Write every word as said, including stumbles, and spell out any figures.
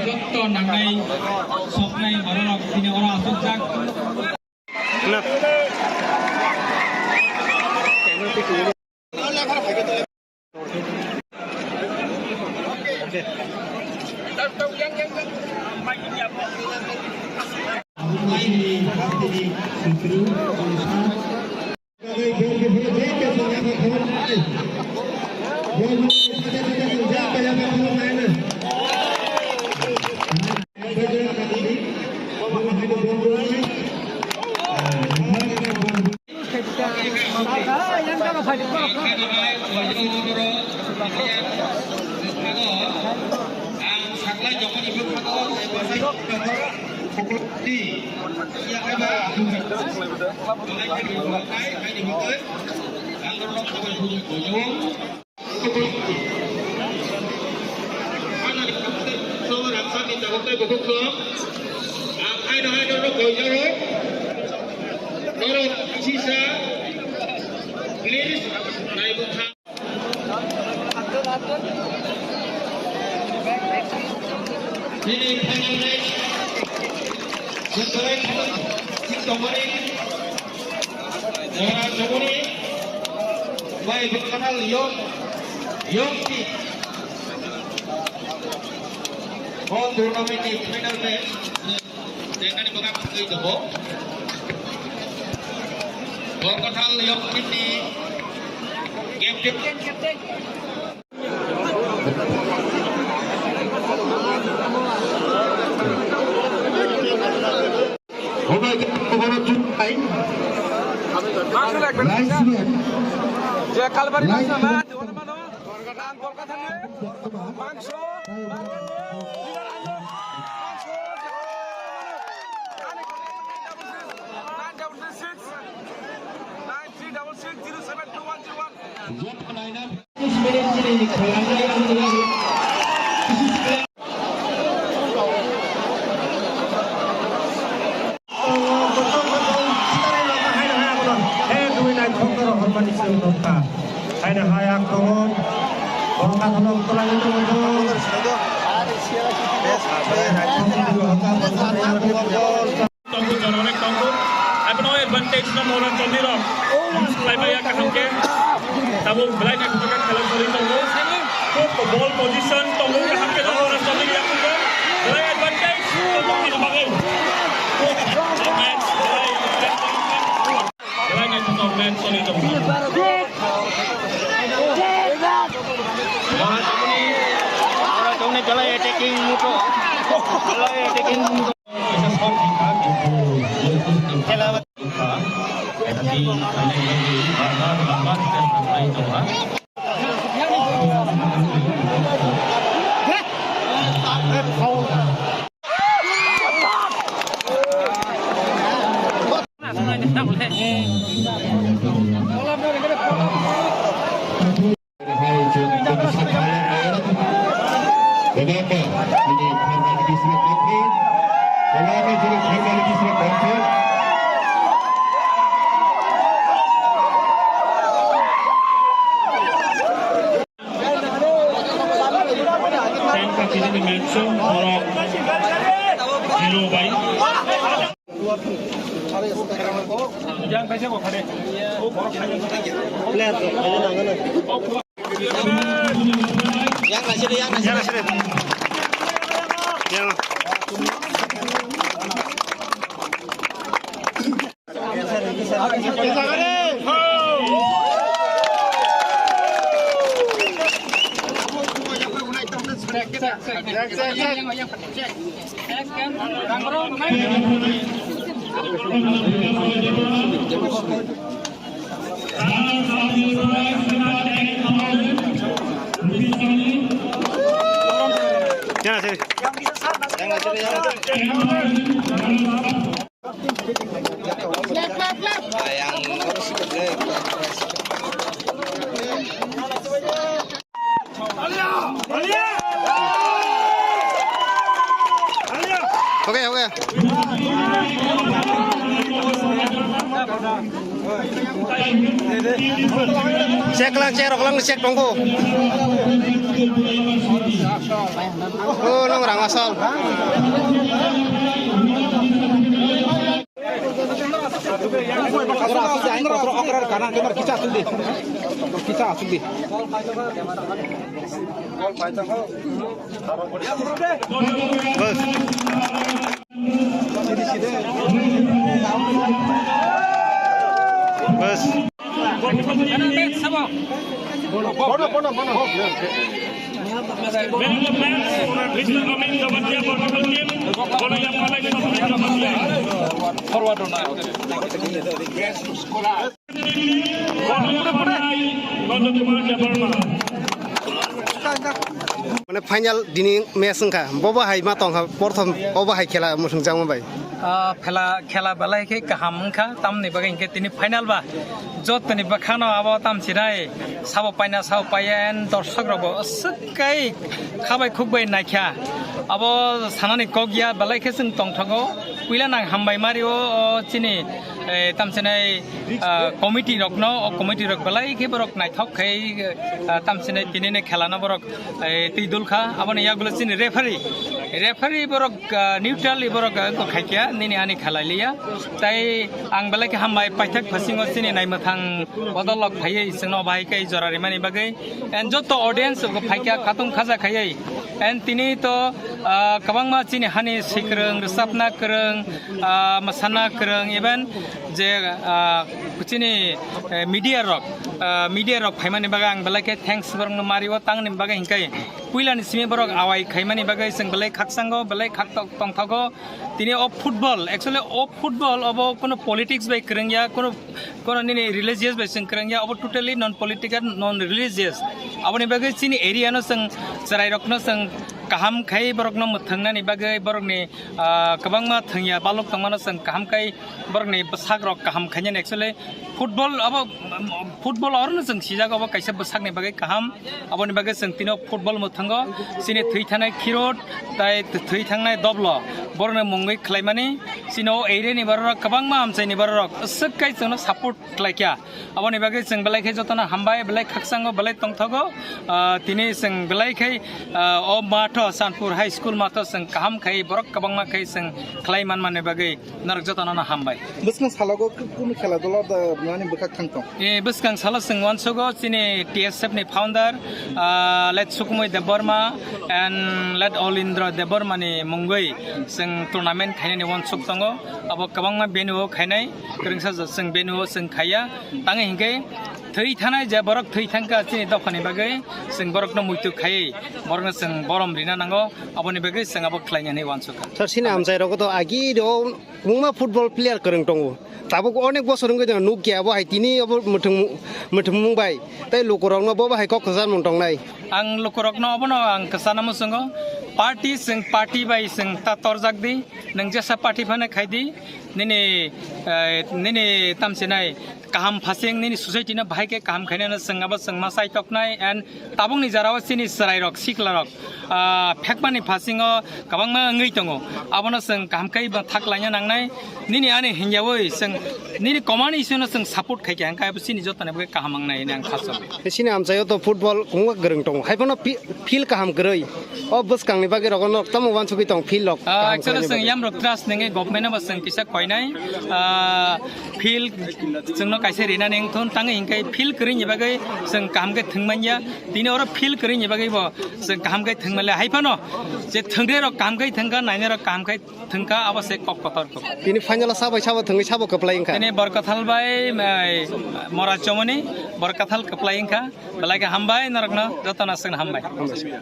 Jotto nangnai soknai bororok tini oro asokjak. Ang haino haino no koijoro. Norok sisa, please, naibwkha. Nini final match. Jotoi khatung sing tongmani. Jora tongmani. Bai Bwkhanal Young, Young Team. O tournament ni final match. Jekani bwkha khwtwi tongo. Bwkhanal Young Team ni captain. Obai ke khoboro chuk kai. Rice man. Je kalbari Rice man. Mangso. Nine double six, nine three double six, zero seven two one zero one. Haino hai akromon. Borok kathalo kwlaiwi tongo. Tongo, jora onek tongo. Abono advantage no Moran Chondiro use khlai maya kaham khe. Tabuk belai naithotok khe khela choli tongo. Khub ball position tongo kaham khe Moran Chondiro yakungo. Belai advantage tongo bini bagwi. Match belai. Belai naithotok match choli tongo. Ora tongni, ora tongni belai attacking muto. Belai attacking muto. Khela. Tengka kini ni match borok zero bai. Player to, ayo na, na, na. Yang nasi deh, yang nasi deh. Yang. Okay, okay. Check lang, check rok lang, check tongko. Oh, nong rang asal. Bas. Bas. Mane final dini match wngkha, bobo hai ma tongkha, prothom obo hai khela mwswngjakma bai. Ah, phela, khela belai khe kaham wngkha, tamni bagwi hinkhe tini final ba jotoni bwkhano abo tamsinai sabo paina sabo paiya and dorshok rokbo aswk kai khabai khukbai naikha. Abo sanani kok ya, belai khe chwng tongthogo. Puila nang hambai mario o chini, eh, tamsinai, ah, committee rokno, o committee rok belai khe borok naithok khai, ah, tamsinai tinini khelano borok, eh, twi dul kha. Aboni yagulo chini referee, referee borok, ah, neutral borok, ah, wngkha khaikya, nini ani khalai liya. Tai ang belai khe hambai paithak phasingo chini naimwthang bodol rok phaiwi chwngno bahai khe jora rimani bagwi. And joto audience rok phaikya khatung khaja khaiwi. And tini to, ah, kwbangma chini hani sikrwng, rwchapna kwrwng, ah, mwsana kwrwng, even je, ah, chini, eh, media rok, ah, media rok phaimani bagwi ang belai khe thanks borokno mario, tangni bagwi hinkhe puilani simi borok awai khaimani bagwi chwng belai khakchango, belai khak tok-, tongthogo. Tini o football, actually o football obo kono politics bai kwrwngya, kono, kono nini religious bai chwng kwrwngya, obo totally non political, non religious. Aboni bagwi chini area no chwng chwrairokno chwng kaham khai borokno mwthwngnani bagwi borokni, ah, kwbangma thwngya balok tongmano chwng kaham khai borokni bwsakrok kaham khainani actually football abo, football orono chwng sijak obo kaisa bwsakni bagwi kaham. Aboni bagwi chwng tino football mwthwngo chini thwi thanai Khirot tai thwi thangnai Doblo borokni mungwi khlaimani chini o area ni bororok kwbangma amchaini bororok aswk kai chwngno support khlaikha. Aboni bagwi chwng belai khe jotono hambai, belai khakchango, belai tongthogo. Ah, tini chwng belai khai, ah, o matho Sanpur High School matho chwng kaham khai borok kwbangma khai chwng khlai manmani bagwi. Norok jotono no hambai. Bwskang salogo ku-, kunu khela dola da nani bwkhak thang tong? E, bwskang salo chwng uansugo chini T S F ni founder, ah, let Sukumoi Debbarma and let Olindra Debbarma ni mungwi chwng tournament khainani uansuk tongo. Abo kwbangma venue o khainai, kwrwngsa chwng venue o chwng khaiya. Tangwi hinkhe thwi thanai je borok thwi thangkha chini dophani bagwi chwng borokno muitu khaiwi borokno chwng borom rina nango. Aboni bagwi chwng abo khlainani uansukha. Sir, chini amchai rogo to agi do Kwbangma football player kwrwng tongo. Tabuk onek bosor wngwi tongo, nukya abo hai tini abo mwthwng-, mwthwngmung bai. Tei lukurokno bo bai hai kok kwcharmung tongnai. Ang lukurokno obono ang kwchana muchungo. Party chwng party bai chwng ta torjak di. Nwng jesa party phano khai di. Nini, eh, nini tamsinai kaham phasing, nini society no bahai khe kaham khainai no chwng abo chwng ma chai toknai and Tabukni jora o chini chwrairok, siklarok, ah, phekmani phasingo kwbangma wngwi tongo. Abono chwng kaham khe thak laina nangnai. Nini ani hingyawi chwng nini komani isino chwng support khai kha, hwnkhe abo chini jotoni bagwi kaham wngnai hwnwi ang kha sabo. Chini amchaio to football kwbangma kwrwng tongo. Haiphano fi-, field kaham kwrwi. O bwskangni bagwi rogo nok tamo uansugwi tong field rok Ah, kaham actually kwrwini chwng bagwi. Yamrok trust nengwi government no bo chwng kisa koinai. Ah, field chwngno kaisa rinani wngthun tangwi hinkhe field kwrwini bagwi chwng kaham khe thwngmanya. Tini oro field kwrwini bagwi bo chwng kaham khe thwngmale. Haiphano je thwngre rok kaham khe thwngkha, nainai rok kaham khe thwngkha, abo se kok kotor kok. Tini final o sabai sabo thwngwi sabo kwplai wngkha. Tini Borkathal bai, mai, Mora Chomoni, Borkathal kwplai wngkha. Belai khe hambai norokno, jotono aswkno hambai. Hambai.